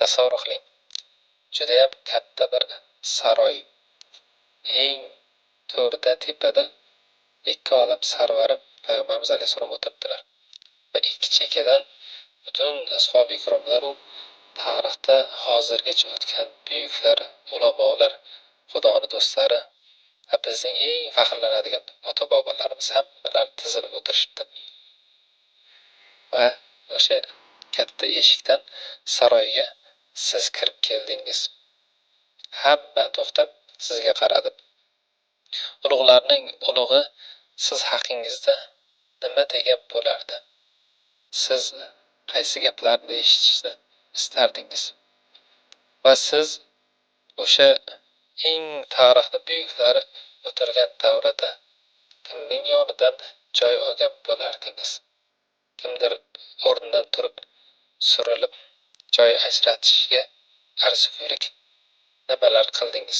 Tasavvur qiling, judayam katta bir saroy, eng to'rda, tepada ikki olam sarvari Payg'ambarimiz alayhissalom o'tiribdilar va ikki chekkadan butun ashob ikromlaru tarixda hozirgacha o'tgan buyuklar, ulamolar, Xudoni do'stlari va bizning eng faxrlanadigan ota bobolarimiz hammalari tizilib o'tirishibdi. Va o'sha katta eshikdan saroyga siz kirib keldingiz. Hamma to'xtab sizga qaradi. Ulug'larning ulug'i siz haqingizda nima degan bo'lardi? Siz qaysi gaplarni eshitishni istardingiz? Va siz o'sha eng tarixni buyuklari o'tirgan davrada kimning yonidan joy olgan bo'lardingiz? Kimdir o'rnidan turib, surilib, joy ajratishga arzigulik nimalar qildingiz?